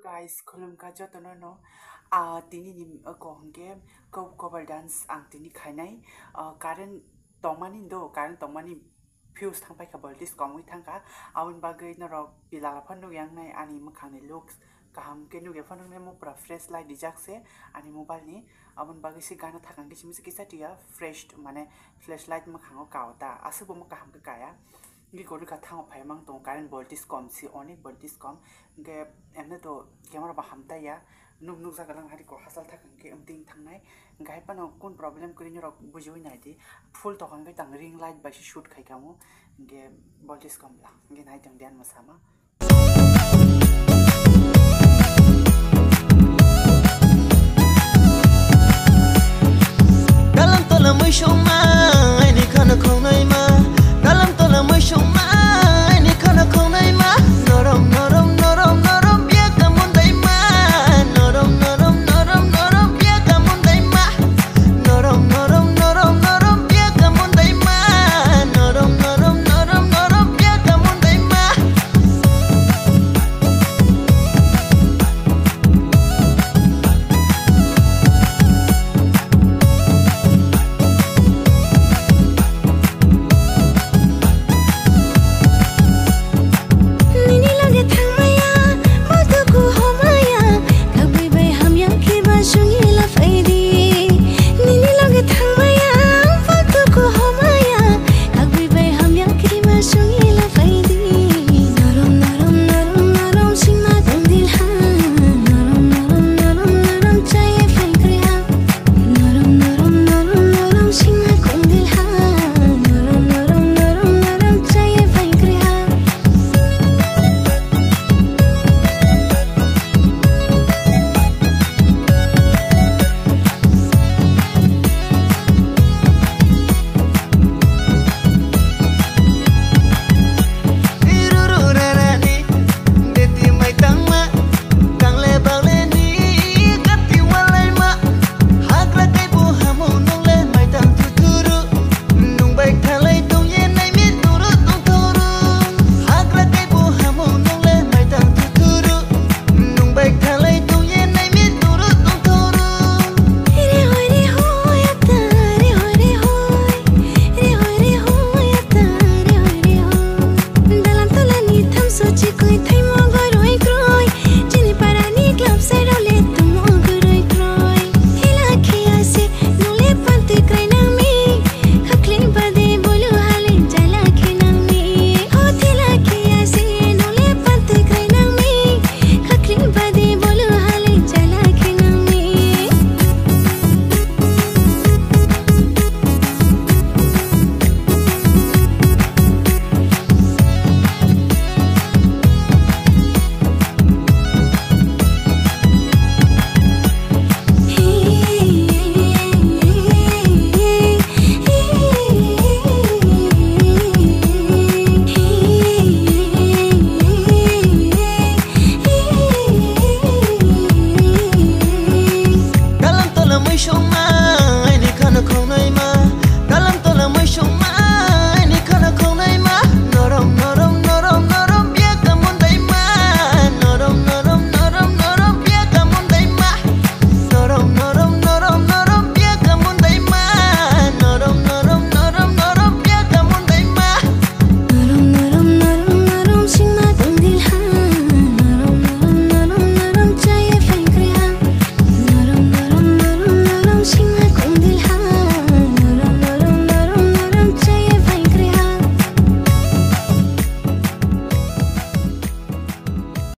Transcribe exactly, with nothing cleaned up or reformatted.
Guys, khulumkha jotono no. Ah, tini ni ko hwnkhe co-, cover dance ang tini khainai. Ah, current tongmani do, current tongmani fuse thangpaikha, voltage komwi thangkha. Aboni bagwi norok pilala phano nukyangnai ani mwkhangni looks kaham khe nukya phano nai mo pura fresh light dijak se ani mobile ni. Aboni bagwi se gana thakang khe simi se kisa tiya fresh mane flashlight mwkhango kao ta aswk bo mo kaham khe kaya. Ngi gori ka thango phai mang tong current voltage kom si onek voltage kom. Nge emne to camera ba hamta ya. Nuk nuk jaga lang hari ko hasal thakang khe emting thangnai. Nge hai pano kun problem kri nyorok bujiwi nai di. Full tokang khe tang ring light bai se shoot khai kamo. Nge voltage kom la. Nge nai tong dian masama.